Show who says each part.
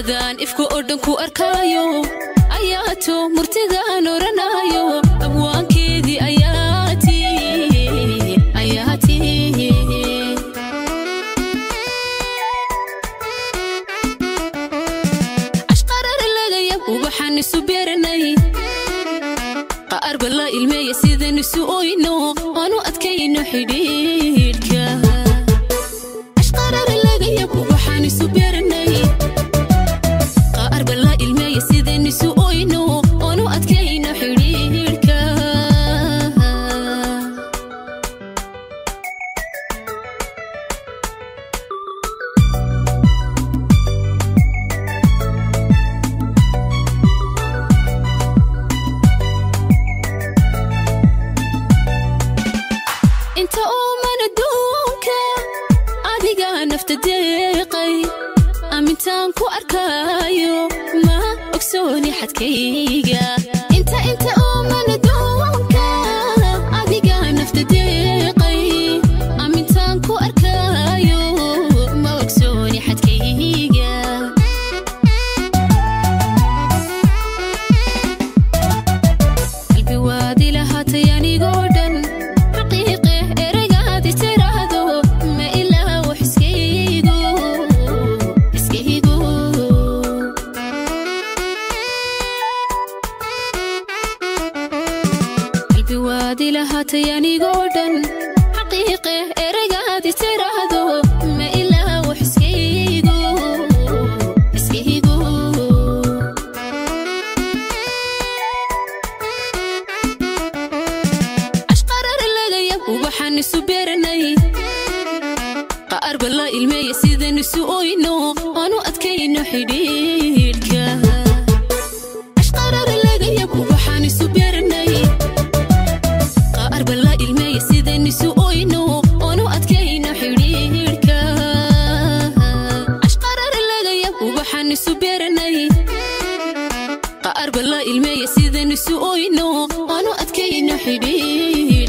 Speaker 1: Adaan ifka oo dhan ku arkaayo, ayaato murtidaan oranayo, abwaankeedii ayaati ayaati. Ashqarar lagaya ubaxan isu beeranay, qaarba la ilmeeya sidan isu oyno, aanu adkayno xidhiidhka. Ashqarar lagaya ubaxan isu beeranay, qaarba la ilmeeya sidan isu oyno, aanu adkayno xidhiidhka. Inta uuman adduunka adiga nafta deeqay, amintaan ku arkaayo ma ogsooni xadkayga. Inta uuman adduunka adiga nafta deeqay, amintaan ku arkaayo ma ogsooni xadkayga. Qalbi waad ilahaatay anigoo dhan, xaqiiqe ereygaadi tiraahdo ma ilaawo xiskaygu xiskaygu. Qalbi waad ilahaatay anigoo dhan, xaqiiqe ereygaadi tiraahdo ma ilaawo xiskaygu xiskaygu. Ashqarar lagaya ubaxan isu beeranay, qaarba la ilmeeya sidan isu oyno, aanu adkayno xidhiidhka. Ashqarar lagaya ubaxan isu beeranay, qaarba la ilmeeya sidan isu oyno, aanu adkayno xidhiidhka. Ashqarar lagaya ubaxan isu beeranay, qaarba la ilmeeya sidan isu oyno, aanu adkayno xidhiidhka.